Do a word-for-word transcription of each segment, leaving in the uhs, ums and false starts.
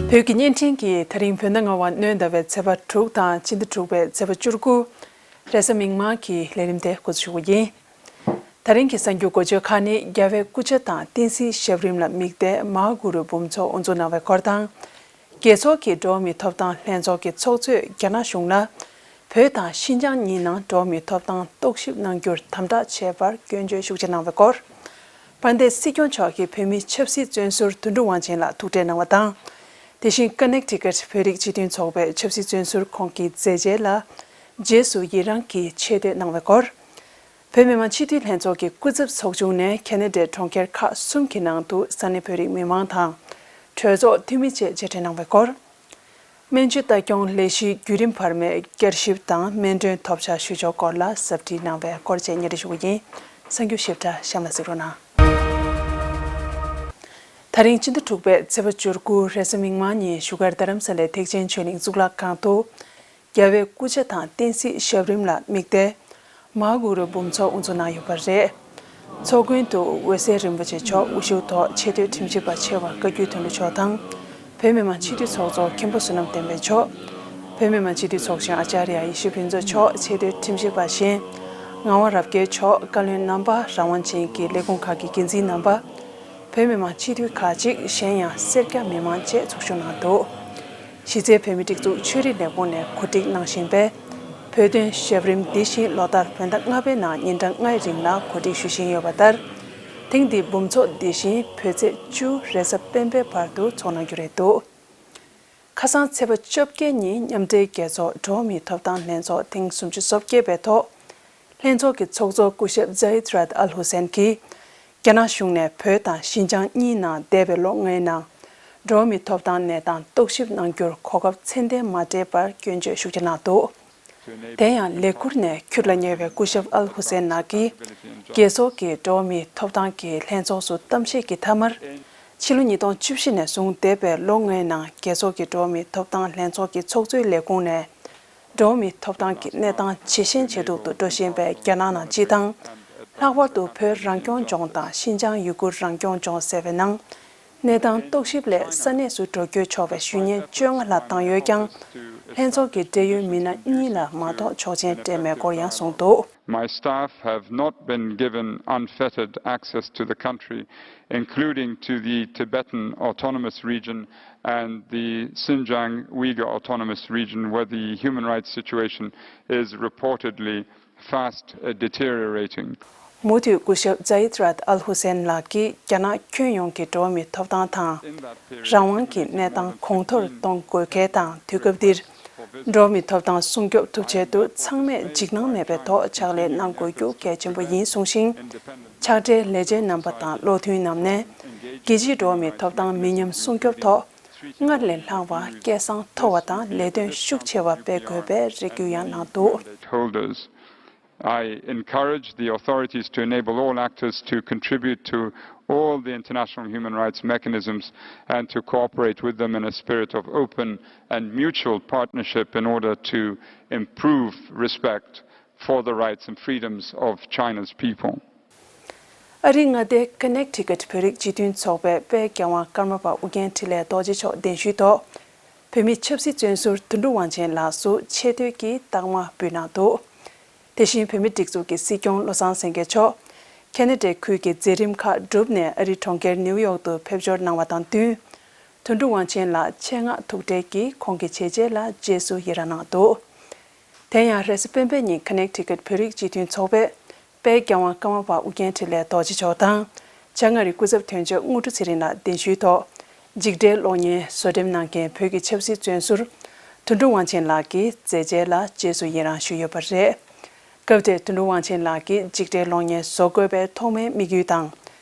བོད་ཀྱི་བརྙན་འཕྲིན་གྱིས་ད་རིང་བོད་ཟླ་ལྔ་པ་སྣྲོན་ཟླ་བའི་ཚེས་པ་དྲུག་དང་སྤྱི་ཟླ་དྲུག་པའི་ཚེས་པ་བཅུ་དགུ། རེས་གཟའ་མིག་དམར་གྱི་ལས་རིམ་དེ་འགོ་འཛུགས་ཞུ་གི་ཡིན། ད་རིང་གི་གསར་འགྱུར་འགོ་བརྗོད་ཁག་ནི་རྒྱལ་བའི་སྐུ་ཕྱྭ་དང་བསྟན་སྲིད་ཞབས་རིམ་ལ་དམིགས་ཏེ་མ་ཧཱ་གུ་རུའི་འབུམ་ཚོགས་དབུ་འཛུགས་གནང་བའི་སྐོར་དང་། རྒྱལ་ཚོགས་ཀྱི་འགྲོ་བ་མིའི་ཐོབ་ཐང་ལྷན་ཚོགས་ཀྱི་ཚོགས་གཙོས་རྒྱ་ནག་གཞུང་ལ། བོད་དང་ཤིན་ཅང་གཉིས་ནང་འགྲོ་བ་མིའི་ཐོབ་ཐང་རྟོག་ཞིབ་གནང་རྒྱུར་དམ་དྲག་བྱས་པར་སྐྱོན་བརྗོད་ཤུགས་ཆེ་གནང་བའི་སྐོར། དཔལ་ལྡན་སྲིད་སྐྱོང་མཆོག་གིས་བོད་མིའི་ཆབ་སྲིད་བཙོན་ཟུར་དོན་གྲུབ་དབང་ཆེན་ལགས་ཐུག་འཕྲད་གནང་བ་དང་། དེ་བཞིན་ཀ་ནེག་ཊི་ཀཊ་བོད་རིགས་སྤྱི་མཐུན་ཚོགས་པའི་ཆབ་སྲིད་བཙོན་ཟུར་ཁོང་གི་མཛད་རྗེས་ལ་རྗེས་སུ་ཡི་རང་གིས་ཆེ་བསྟོད་གནང་བའི་སྐོར། བོད་མི་མང་སྤྱི་འཐུས་ལྷན་ཚོགས་ཀྱི་སྐུ་ཚབ་ཚོགས་ཆུང་ནས་ཁེ་ན་ཌའི་གྲོང་ཁྱེར་ཁག་གསུམ་གྱི་ནང་དུ་ས་གནས་བོད་རིགས་མི་མང་དང་། གྲོས་ཚོགས་འཐུས་མི་བཅས་མཇལ་འཕྲད་གནང་བའི་སྐོར། སྨན་བཅོས་ལྟ་སྐྱོང་ལས་གཞིའི་བརྒྱུད་རིམ་བར་མའི་བསྐྱར་ཞིབ་དང་སྨན་གྲོན་ཐོབ་ཆ་ཞུ་ཕྱོགས་སྐོར་ལ་ཟབ་ཁྲིད་གནང་བའི་སྐོར་བཅས་སྙན་སྒྲོན་ཞུ་གི་ཡིན། གསར་འགྱུར་ཞིབ་ཕྲ་གཤམ་ལ་གཟིགས་རོགས་གནང་། ད་རིང་སྤྱི་ཟླ་དྲུག་པའི་ཚེས་པ་བཅུ་དགུ་རེས་གཟའ་མིག་དམར་ཉིན་བཞུགས་སྒར་རྡ་རམ་ས་ལའི་ཐེག་ཆེན་ཆོས་གླིང་གཙུག་ལག་ཁང་དུ། རྒྱལ་བའི་སྐུ་ཕྱྭ་དང་བསྟན་སྲིད་ཞབས་རིམ་ལ་དམིགས་ཏེ། མ་ཧཱ་གུ་རུ་འབུམ་ཚོགས་དབུ་འཛུགས་གནང་ཡོད་པ་རེད། ཚོགས་མགོན་དུ་འོད་གསལ་རིན་པོ་ཆེ་མཆོག་དབུ་བཞུགས་ཐོག་ཆེས་མཐོའི་ཁྲིམས་ཞིབ་པ་ཆེ་བ་བཀའ་བརྒྱུད་དོན་གྲུབ་མཆོག་དང་། བོད་མི་མང་སྤྱི་འཐུས་ཚོགས་གཙོ་མཁན་པོ་བསོད་ནམས་བསྟན་འཕེལ་མཆོག་བོད་མི་མང་སྤྱི་འཐུས་ཚོགས་གཞོན་ཨ་ཅཱརྱ་ཡེ་ཤེས་ཕུན་ཚོགས་མཆོག་ཆེས་མཐོའི་ཁྲིམས་ཞིབ་པ་གཞན། ངག་དབང་རབ་རྒྱས་མཆོག་བཀའ་བློན་རྣམ་པ། རང་དབང་ཅན་གྱི་ལས་ཁུངས་ཁག་གི་འགན་འཛིན་རྣམ་པ། བོད་མི་མང་སྤྱི་འཐུས་ཁག་ཅིག་གཞན་ཡང་སེར་སྐྱ་མི་མང་བཅས་ཚོགས་ཞུགས་གནང་འདུག་གཞི་རྩའི་བོད་མིའི་སྒྲིག་འཛུགས་ཆོས་རིག་ལས་ཁུངས་ནས་གོ་སྒྲིག་གནང་བཞིན་པའི་བོད་དོན་ཞབས་རིམ་འདི་བཞིན་ལོ་ལྟར་བོད་ཟླ་ལྔ་པའི་ནང་ཉིན་གྲངས་ལྔའི་རིང་ལ་གོ་སྒྲིག་ཞུ་བཞིན་ཡོད་པ་ལྟར། ཐེངས་འདིའི་འབུམ་ཚོགས་འདི་བཞིན་བོད་ཚེས་བཅུ་རེས་གཟའ་སྤེན་པའི་བར་དུ་འཚོགས་གནང་རྒྱུ་རེད་འདུག་ཁ་སང་ཚེས་པ་བཅོ་བརྒྱད་ཉིན་མཉམ་འབྲེལ་རྒྱལ་ཚོགས་འགྲོ་བ་མིའི་ཐོབ་ཐང་ལྷན་ཚོགས་ཐེངས་སུམ་ཅུ་སོ་བརྒྱད་པའི་ཐོག་ལྷན་ཚོགས་ཀྱི་ཚོགས་གཙོ་སྐུ་ཞབས་ཛ་ཡིད་རཱད་ཨལ་ཧུ་སན་གྱིས། རྒྱ་ནག་གཞུང་ནས་བོད་དང་ཤིན་ཅང་གཉིས་ནང་འདས་པའི་ལོ་ལྔའི་ནང་། འགྲོ་བ་མིའི་ཐོབ་ཐང་གནས་སྟངས་རྟོག་ཞིབ་གནང་རྒྱུར་གོ་སྐབས་ཚད་ལྡན་མ་སྤྲད་པར་སྐྱོན་བརྗོད་ཤུགས་ཆེ་གནང་འདུག་དེ་ཡང་ལས་ཁུར་ནས་ཁྱུར་ལ་ཉེ་བའི་སྐུ་ཞབས་ཨལ་ཧུ་སན་ལགས་ཀྱིས། རྒྱལ་ཚོགས་ཀྱི་འགྲོ་བ་མིའི་ཐོབ་ཐང་གི་ལྷན་ཚོགས་སུ་གཏམ་བཤད་ཀྱི་མཐའ་མར། ཕྱི་ལོ་ཉིས་སྟོང་བཅུ་བཞི་ནས་བཟུང་འདས་པའི་ལོ་ལྔའི་ནང་རྒྱལ་ཚོགས་ཀྱི་འགྲོ་བ་མིའི་ཐོབ་ཐང་ལྷན་ཚོགས་ཀྱི་ཚོགས་གཙོའི་ལས་ཁུངས་ནས། འགྲོ་བ་མིའི་ཐོབ་ཐང་གི་གནས་སྟངས་ཇེ་ཞན་ཇེ་སྡུག་ཏུ་འགྲོ་བཞིན་པའི་རྒྱ་ནག་ནང་སྤྱི་དང་། ལྷག་པར་དུ་བོད་རང་སྐྱོང་ལྗོངས་དང་ཤིན་ཅང་ཡུ་གུར་རང་སྐྱོང་ལྗོངས་ཟེར་བའི་ནང་། གནས་སྟངས་རྟོག་ཞིབ་སླད་ས་གནས་སུ་འགྲོ་སྐྱོད་ཆོག་པའི་ཞུ་སྙན་བཅོ་ལྔ་ལྷག་བཏང་ཡོད་ཀྱང་། ལྷན་ཚོགས་ཀྱི་འབྲེལ་ཡོད་མི་སྣ་གཉིས་ལ་མ་གཏོགས་ཆོག་མཆན་སྤྲད་མེད་སྐོར་ཡང་གསུངས་འདུག My staff have not been given unfettered access to the country, including to the Tibetan Autonomous Region and the Xinjiang Uyghur Autonomous Region, where the human rights situation is reportedly fast uh, deteriorating. མུ་མཐུད་སྐུ་ཞབས་ཛ་ཡིད་རཱད་ཨལ་ཧུ་སན་ལགས་ཀྱིས་རྒྱ་ནག་ཁྱོན་ཡོངས་ཀྱི་འགྲོ་བ་མིའི་ཐོབ་ཐང་དང་། རང་དབང་གི་གནས་སྟངས་གོང་མཐོར་གཏོང་དགོས་གལ་དང་དུས་སྐབས་འདིར། འགྲོ་བ་མིའི་ཐོབ་ཐང་སྲུང་སྐྱོབ་ཐུབ་ཆེད་དུ་ཚང་མས་འཇིགས་སྣང་མེད་པའི་ཐོག་ཕྱག་ལས་གནང་དགོས་རྒྱུ་གལ་ཆེན་པོ་ཡིན་གསུངས་ཤིང་། ཕྱག་སྦྲེལ་ལས་བྱེད་རྣམ་པ་དང་བློ་མཐུན་རྣམས་ནས། རྒྱལ་སྤྱིའི་འགྲོ་བ་མིའི་ཐོབ་ཐང་མི་ཉམས་སྲུང་སྐྱོབ་ཐོག་སྔར་ལས་ལྷག་པ་སྐད་གསང་མཐོ་བ་དང་ལས་དོན་ཤུགས་ཆེ་བ་སྤེལ་དགོས་པའི་རེ་སྐུལ་ཡང་གནང་འདུག Holders. I encourage the authorities to enable all actors to contribute to all the international human rights mechanisms and to cooperate with them in a spirit of open and mutual partnership in order to improve respect for the rights and freedoms of China's people. ཨ་རིའི་མངའ་སྡེའི་ཀ་ནེག་ཊི་ཀཊ་བོད་རིགས་སྤྱི་མཐུན་ཚོགས་པའི་དཔལ་རྒྱལ་དབང་ཀརྨ་པ་ཨོ་རྒྱན་འཕྲིན་ལས་རྡོ་རྗེ་མཆོག་གདན་ཞུའི་ཐོག་བོད་མིའི་ཆབ་སྲིད་བཙོན་ཟུར་དོན་གྲུབ་དབང་ཆེན་ལགས་སུ་ཆེ་བསྟོད་ཀྱི་རྟགས་མ་ཕུལ་གནང་འདུག་དེ་བཞིན་བོད་མིའི་སྒྲིག་འཛུགས་ཀྱི་སྲིད་སྐྱོང་བློ་བཟང་སེང་གེ་མཆོག་ཁེ་ན་ཌའི་ཁུལ་གྱི་མཛད་རིམ་ཁག་བསྒྲུབས་ནས་ཨ་རིའི་གྲོང་ཁྱེར་ནིའུ་ཡོག་ཏུ་ཕེབས་འབྱོར་གནང་བ་དང་བསྟུན། དོན་གྲུབ་དབང་ཆེན་ལགས་ཆེད་མངགས་ཐུག་འཕྲད་ཀྱིས་ཁོང་གི་བྱས་རྗེས་ལ་རྗེས་སུ་ཡི་རང་གནང་འདུག་དེ་ཡང་རེས་གཟའ་སྤེན་པའི་ཉིན་ཀ་ནེག་ཊི་ཀཊ་བོད་རིགས་སྤྱི་མཐུན་ཚོགས་པས་དཔལ་རྒྱལ་དབང་ཀརྨ་པ་ཨོ་རྒྱན་འཕྲིན་ལས་རྡོ་རྗེ་མཆོག་དང་། བྱང་ཨ་རིའི་སྐུ་ཚབ་དོན་གཅོད་དངོས་གྲུབ་ཚེ་རིང་ལགས་གདན་ཞུའི་ཐོག་འཇིགས་བྲལ་གློག་བརྙན་བཟོ་འགྲེམས་གནང་མཁན་བོད་ཀྱི་ཆབ་སྲིད་བཙོན་ཟུར་དོན་གྲུབ་དབང་ཆེན་ལགས་ཀྱི་མཛད་རྗེས་ལ་རྗེས་སུ་ཡི་རང་ཞུས་ཡོད་པ་རེད། སྐབས་དེར་དོན་གྲུབ་དབང་ཆེན་ལགས་ཀྱིས་འཇིགས་བྲལ་གློག་བརྙན་བཟོ་དགོས་པའི་ཐོག་མའི་དམིགས་ཡུལ་དང་།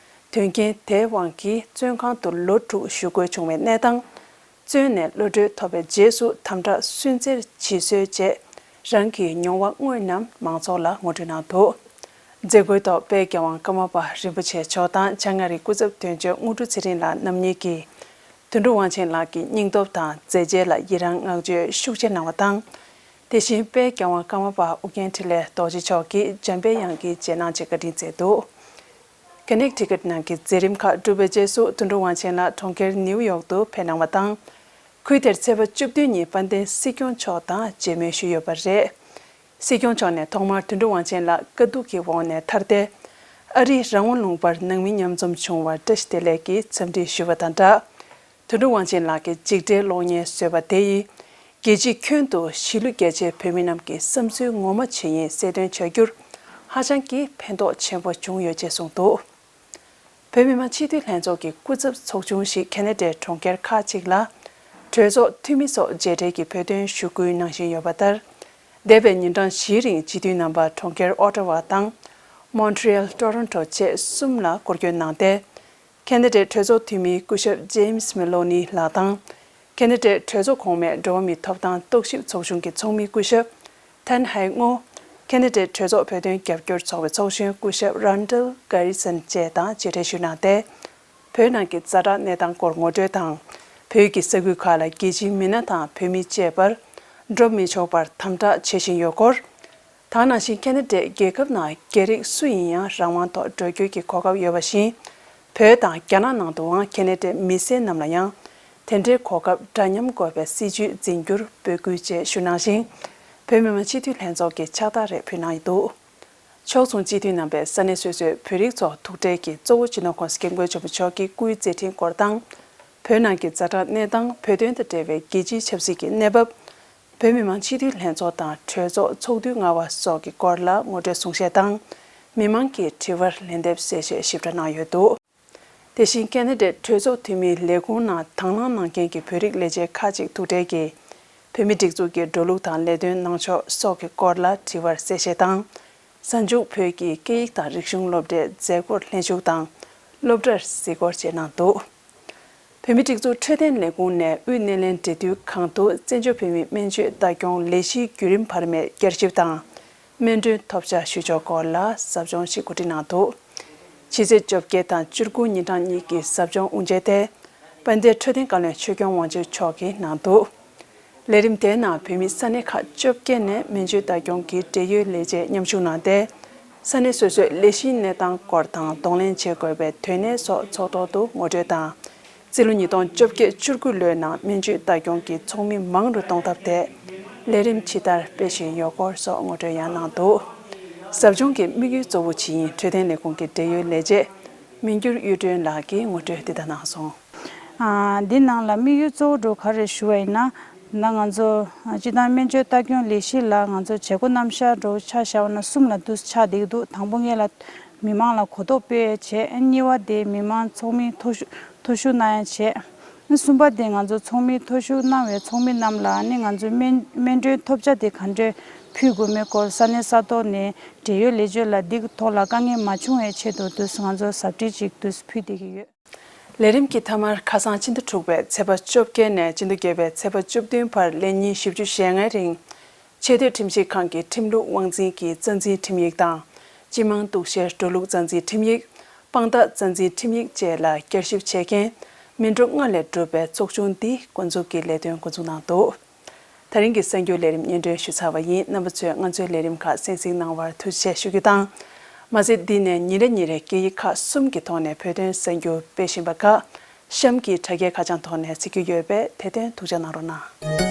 དོན་རྐྱེན་དེའི་དབང་གིས་བཙོན་ཁང་དུ་ལོ་དྲུག་བཞུགས་དགོས་བྱུང་བའི་གནས་སྟངས། བཙོན་ནས་གློད་གྲོལ་ཐོབ་པའི་རྗེས་སུ་དམ་དྲག་སུན་གཙེར་བྱེད་སྲོལ་བཅས་རང་གི་མྱོང་བ་དངོས་རྣམས་མང་ཚོགས་ལ་ངོ་སྤྲོད་གནང་འདུག་མཛད་སྒོའི་ཐོག་དཔལ་རྒྱལ་དབང་ཀརྨ་པ་རིན་པོ་ཆེ་མཆོག་དང་བྱང་ཨ་རིའི་སྐུ་ཚབ་དོན་གཅོད་དངོས་གྲུབ་ཚེ་རིང་ལགས་རྣམ་གཉིས་ཀྱིས་དོན་གྲུབ་དབང་ཆེན་ལགས་ཀྱི་སྙིང་སྟོབས་དང་མཛད་རྗེས་ལ་ཡི་རང་བསྔགས་བརྗོད་ཤུགས་ཆེ་གནང་བ་དང་། དེ་བཞིན་དཔལ་རྒྱལ་དབང་ཀརྨ་པ་ཨོ་རྒྱན་འཕྲིན་ལས་རྡོ་རྗེ་མཆོག་གིས་འཇམ་དཔལ་དབྱངས་ཀྱི་རྗེས་གནང་བཅས་བཀའ་དྲིན་སྩལ་འདུག་ཀ་ནེག་ཊི་ཀཊ་ནང་གི་མཛད་རིམ་ཁག་གྲུབ་པའི་རྗེས་སུ་དོན་གྲུབ་དབང་ཆེན་ལགས་གྲོང་ཁྱེར་ནིའུ་ཡོག་ཏུ་ཕེབས་གནང་བ་དང་། ཁུལ་དེར་ཚེས་པ་བཅུ་བདུན་ཉིན་དཔལ་ལྡན་སྲིད་སྐྱོང་མཆོག་དང་མཇལ་མོལ་ཞུས་ཡོད་པ་རེད། སྲིད་སྐྱོང་མཆོག་ནས་ཐོག་མར་དོན་གྲུབ་དབང་ཆེན་ལགས་བཀའ་བསྡུར་གྱི་འོག་ནས་མཐར་ཏེ། ཨ་རིའི་རང་དབང་ལུང་པར་ནང་མི་མཉམ་འཛོམས་བྱུང་བར་བཀྲ་ཤིས་བདེ་ལེགས་ཀྱི་འཚམས་འདྲི་ཞུས་པ་དང་སྦྲགས། དོན་གྲུབ་དབང་ཆེན་ལགས་ཀྱི་འཇིགས་བྲལ་གློག་བརྙན་བཟོས་པ་དེ་ཡིས། རྒྱལ་སྤྱིའི་ཁྱོན་དུ་གཞིས་ལུས་རྒྱ་ཆེའི་བོད་མི་རྣམས་ཀྱི་བསམ་ཚུལ་ངོ་མ་ཇི་ཡིན་གསལ་སྟོན་བྱ་རྒྱུར་ཧ་ཅང་གི་ཕན་ཐོགས་ཆེན་པོ་བྱུང་ཡོད་ཅེས་གསུངས་འདུག་བོད་མི་མང་སྤྱི་འཐུས་ལྷན་ཚོགས་ཀྱི་སྐུ་ཚབ་ཚོགས་ཆུང་ཞིག་ཁེ་ན་ཌའི་གྲོང་ཁྱེར་ཁག་ཅིག་ལ་གྲོས་ཚོགས་འཐུས་མི་སོགས་མཇལ་འཕྲད་ཀྱིས་བོད་དོན་ཞུ་སྐུལ་གནང་བཞིན་ཡོད་པ་ལྟར། འདས་པའི་ཉིན་གྲངས་བཞིའི་རིང་སྤྱི་འཐུས་རྣམ་པ་གྲོང་ཁྱེར་ཨོ་ཊ་ཝ་དང་། མོན་ཊི་རི་ཡལ། ཊོ་རོན་ཊོ་བཅས་གསུམ་ལ་སྐོར་སྐྱོད་གནང་སྟེ། ཁེ་ན་ཌའི་གྲོས་ཚོགས་འཐུས་མི་སྐུ་ཞབས་ཇེམ་སི་མེ་ལོ་ནི་ལགས་དང་། ཁེ་ན་ཌའི་གྲོས་ཚོགས་གོང་མའི་འགྲོ་བ་མིའི་ཐོབ་ཐང་རྟོག་ཞིབ་ཚོགས་ཆུང་གི་ཚོགས་མི་སྐུ་ཞབས་ཐན་ཧའེ་ངོ། ཁེ་ན་ཌའི་གྲོས་ཚོགས་བོད་དོན་རྒྱབ་སྐྱོར་ཚོགས་པའི་ཚོགས་གཞོན་སྐུ་ཞབས་རན་ཌལ་གྷ་རི་སན་བཅས་དང་མཇལ་འཕྲད་ཞུས་གནང་སྟེ། བོད་ནང་གི་ཛ་དྲག་གནས་སྟངས་སྐོར་ངོ་སྤྲོད་དང་། བོད་ཀྱི་ས་ཁུལ་ཁག་ལ་རྒྱལ་སྤྱིའི་མི་སྣ་དང་བོད་མི་བཅས་པར་འགྲོ་མི་ཆོག་པར་དམ་དྲག་བྱེད་བཞིན་ཡོད་སྐོར། དེ་ནང་བཞིན་ཁེ་ན་ཌའི་རྒྱལ་ཁབ་ནང་རྒྱ་རིགས་སུ་ཡིན་ཡང་རང་དབང་ཐོག་འགྲོ་སྐྱོད་ཀྱི་གོ་སྐབས་ཡོད་པ་བཞིན། བོད་དང་རྒྱ་ནག་ནང་དུའང་ཁེ་ན་ཌའི་མི་སེར་རྣམས་ལ་ཡང་དེ་འདྲའི་གོ་སྐབས་འདྲ་མཉམ་དགོས་པའི་སྲིད་ཇུས་འཛིན་རྒྱུར་འབོད་སྐུལ་བཅས་ཞུ་གནང་ཞིང་། བོད་མི་མང་སྤྱི་འཐུས་ལྷན་ཚོགས་ཀྱིས་ཕྱག་རྟགས་རེ་ཕུལ་གནང་ཡོད་འདུག་ཕྱོགས་མཚུངས་སྤྱི་འཐུས་རྣམ་པས་ས་གནས་སོ་སོའི་བོད་རིགས་ཚོ་ཐུག་འཕྲད་ཀྱིས་གཙོ་བོ་སྤྱི་ནོར་༸གོང་ས་༸སྐྱབས་མགོན་ཆེན་པོ་མཆོག་གི་སྐུའི་མཛད་འཕྲིན་སྐོར་དང་། བོད་ནང་གི་ཛ་དྲག་གནས་སྟངས། བོད་དོན་དང་འབྲེལ་བའི་རྒྱལ་སྤྱིའི་ཆབ་སྲིད་ཀྱི་གནས་བབ། བོད་མི་མང་སྤྱི་འཐུས་ལྷན་ཚོགས་དང་གྲོས་ཚོགས་ཚོགས་དུས་ལྔ་པ་སོགས་ཀྱི་སྐོར་ལ་ངོ་སྤྲོད་གསུང་བཤད་དང་། མི་མང་གི་དྲི་བར་ལན་འདེབས་གསལ་བཤད་ཞིབ་ཕྲ་གནང་ཡོད་འདུག་དེ་བཞིན་ཁེ་ན་ཌའི་གྲོས་ཚོགས་འཐུས་མིའི་ལས་ཁུངས་ནང་དང་བླངས་གནང་མཁན་གྱི་བོད་རིགས་ལས་བྱེད་ཁག་ཅིག་ཐུག་འཕྲད་ཀྱིས། བོད་མིའི་སྒྲིག་འཛུགས་ཀྱི་འགྲོ་ལུགས་དང་ལས་དོན་གནང་ཕྱོགས་སོགས་ཀྱི་སྐོར་ལ་དྲི་བར་གསལ་བཤད་དང་། གཟའ་མཇུག་བོད་ཀྱི་སྐད་ཡིག་དང་རིག་གཞུང་སློབ་གྲྭའི་མཛད་སྒོར་ལྷན་ཞུགས་དང་། སློབ་གྲྭར་གཟིགས་སྐོར་བཅས་གནང་འདུག་བོད་མིའི་སྒྲིག་འཛུགས་འཕྲོད་བསྟེན་ལས་ཁུངས་ནས་དབུས་སྣེ་ལེན་འབྲེལ་མཐུད་ཁང་དུ་བཙན་བྱོལ་བོད་མིའི་སྨན་བཅོས་ལྟ་སྐྱོང་ལས་གཞིའི་བརྒྱུད་རིམ་བར་མའི་བསྐྱར་ཞིབ་དང་། སྨན་གྲོན་ཐོབ་ཆ་ཞུ་ཕྱོགས་སྐོར་ལ་ཟབ་སྦྱོང་ཞིག་གོ་སྒྲིག་གནང་འདུག་ཕྱི་ཚེས་བཅོ་བརྒྱད་དང་བཅུ་དགུ་ཉིན་གྲངས་གཉིས་ཀྱི་ཟབ་སྦྱོང་དབུ་འབྱེད་དེ། དཔལ་ལྡན་འཕྲོད་བསྟེན་བཀའ་བློན་ཆོས་སྐྱོང་དབང་ཕྱུག་མཆོག་གིས་གནང་འདུག་ལས་རིམ་དེའི་ནང་བོད་མི་ས་གནས་ཁག་བཅོ་བརྒྱད་ནས་སྨན་བཅོས་ལྟ་སྐྱོང་གི་འབྲེལ་ཡོད་ལས་བྱེད་མཉམ་ཞུགས་གནང་སྟེ། ས་གནས་སོ་སོའི་ལས་གཞིའི་གནས་སྟངས་སྐོར་དང་གདོང་ལེན་བྱེད་དགོས་པའི་དོན་གནད་སོགས་ཚོགས་ཐོག་ཏུ་ངོ་སྤྲོད་དང་། རྩིས་ལོ་ཉིས་སྟོང་བཅོ་བརྒྱད་བཅུ་དགུ་ལོའི་ནང་སྨན་བཅོས་ལྟ་སྐྱོང་གི་ཚོགས་མི་མང་རུ་གཏོང་ཐབས་ཐད་ལས་རིམ་ཇི་ལྟར་སྤེལ་བཞིན་ཡོད་སྐོར་སོགས་ངོ་སྤྲོད་ཡང་གནང་འདུག་ཟབ་སྦྱོང་གི་དམིགས་ཡུལ་གཙོ་བོ་ཇི་ཡིན་འཕྲོད་བསྟེན་ལས་ཁུངས་ཀྱི་འབྲེལ་ཡོད་ལས་བྱེད་མི་འགྱུར་གཡུ་སྒྲོན་ལགས་ཀྱིས་ངོ་སྤྲོད་འདི་ལྟར་གནང་སོང་། ཨ། འདི་ནང་ལ་དམིགས་ཡུལ་གཙོ་བོ་འགྲོ་ག་རེ་ཞུ་བ་ཡིན་ན། ད་ང་ཚོ་སྤྱི་བཏང་སྨན་བཅོས་ལྟ་སྐྱོང་ལས་གཞི་ལ་ང་ཚོ་བྱེད་སྒོ་རྣམ་གཞག་འགྲོ་ཆ་བཞག་པ་ན་གསུམ་ལ་འདུ་ཆགས་བསྡད་ཀྱི་འདུག་དང་པོ་ངེད་ལ་མི་མང་ལ་གོ་རྟོགས་སྤེལ་ཡས་བྱས། གཉིས་པ་དེ་མི་མང་ཚོགས་མི་ཐོ་ཞུགས་ཐོ་ཞུགས་གནང་ཡས་བྱས། གསུམ་པ་དེ་ང་ཚོ་ཚོགས་མི་ཐོ་ཞུགས་གནང་བའི་ཚོགས་མི་རྣམས་ལ་ནི་ང་ཚོའི་སྨན་སྨན་གྲོན་ཐོབ་ཆ་དེ་ག་འདྲས་ཕུལ་དགོས་མེད་སྐོར་ས་གནས་ས་ཐོག་ནས་འབྲེལ་ཡོད་ལས་བྱེད་ལ་འདི་ཐོག་ལ་དཀའ་ངལ་མ་བྱུང་བའི་ཆེད་དུ་དུས་ང་ཚོ་ཟབ་ཁྲིད་ཅིག་དུས་ཕུལ་བསྡད་ཀྱི་ཡོད། ལས་རིམ་གྱི་མཐའ་མར་ཁ་སང་ཕྱི་ཟླ་དྲུག་པའི་ཚེས་པ་བཅོ་བརྒྱད་ནས་ཕྱི་ཟླ་བརྒྱད་པའི་ཚེས་པ་བཅུ་བདུན་བར་ལས་ཉིན་བཞི་བཅུ་ཞེ་ལྔའི་རིང་། ཆེས་མཐོའི་ཁྲིམས་ཞིབ་ཁང་གི་ཁྲིམས་ལུགས་དབང་འཛིན་གྱི་རྩ་འཛིན་ཁྲིམས་ཡིག་དང་། སྤྱི་དམངས་གཏུག་བཤེར་འགྲོ་ལུགས་རྩ་འཛིན་ཁྲིམས་ཡིག་དཔང་རྟགས་རྩ་འཛིན་ཁྲིམས་ཡིག་བཅས་ལ་བསྐྱར་ཞིབ་བྱེད་མཁན་མི་འགྲོ་ལྔ་ལས་གྲུབ་པའི་ཚོགས་ཆུང་འདི་འགོ་འཛུགས་ཀྱི་ལས་དོན་འགོ་འཛུགས་གནང་འདུག་ད་རིང་གི་གསར་འགྱུར་ལས་རིམ་སྙན་སྒྲོན་ཞུ་ཚར་བ་ཡིན། རྣམ་པ་ཚོས་ང་ཚོའི་ལས་རིམ་ཁག་གསན་གཟིགས་གནང་བར་ཐུགས་རྗེ་ཆེ་ཞུ་རྒྱུ་དང་། མ་ཟད་འདི་ནས་ཉིན་རེ་ཉིན་རེ་སྐད་ཡིག་ཁག་གསུམ་གྱི་ཐོག་ནས་བོད་དོན་གསར་འགྱུར་སྤེལ་བཞིན་པ་ཁག་གཤམ་གྱི་དྲ་རྒྱའི་ཁ་བྱང་ཐོག་ནས་གཟིགས་རྒྱུ་ཡོད་པས་དེ་དོན་ཐུགས་ཅག་གནང་རོགས་གནང་།